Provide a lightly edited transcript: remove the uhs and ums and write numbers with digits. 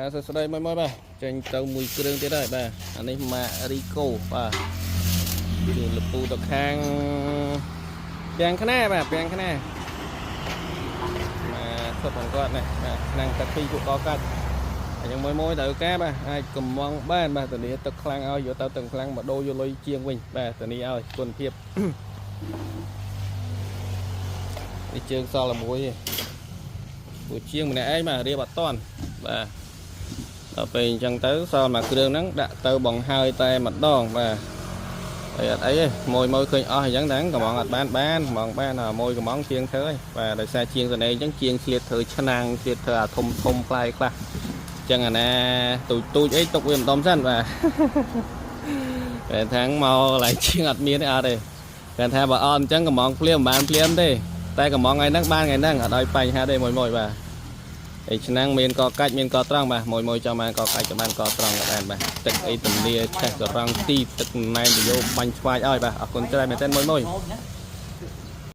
បាទសួស្តីមួយមួយបាទចេញទៅមួយគ្រឿងទៀតហើយបាទអានេះម៉ារីកូបាទជូនលពូទៅខាងពាំងខ្នាបាទពាំងខ្នាបាទសុទ្ធของគាត់នេះបាទឆ្នាំងទឹកពីរពួកកកាច់អញ្ចឹងមួយមួយត្រូវការបាទអាចកំងបានបាទធានាទឹកខ្លាំងឲ្យយកទៅទឹកខ្លាំងមកដូរយកលុយជាងវិញបាទធានាឲ្យគុណភាព នេះជើងសល់តែមួយទេពួកជាងម្នាក់ឯងបាទរៀបអត់តាន់បាទដល់ពេលអញ្ចឹងទៅសល់មួយគ្រឿងហ្នឹងដាក់ទៅបង្ហើយតែម្ដងបាទហើយអត់អីទេមួយមួយឃើញអស់អញ្ចឹងហ្នឹងកំងអត់បានបានកំងបានអាមួយកំងជាងធ្វើហើយបាទដោយសារជាងសនេអញ្ចឹងជាងឆ្លៀតធ្វើឆ្នាំងឆ្លៀតធ្វើអាធំធំផ្លែខ្លះអញ្ចឹងអាណាទូចទូចអីទុកវាម្ដុំសិនបាទ តែថាងមកកន្លែងជាងអត់មានទេអត់ទេតែថាបើអត់អញ្ចឹងកំងភ្លាមមិនបានភ្លាមទេតែកំងថ្ងៃហ្នឹងបានថ្ងៃហ្នឹងអត់ឲ្យបញ្ហាទេមួយមួយបាទ ហើយឆ្នាំងមានកកាច់មានកត្រង់បាទមួយមួយចង់បានកកាច់ក៏បានកត្រង់ក៏បានបាទទឹកអីទំលាឆេះករងទីទឹកណែនទៅយោបាញ់ឆ្វាយឲ្យបាទអរគុណច្រើនមែនទែនមួយមួយ ណា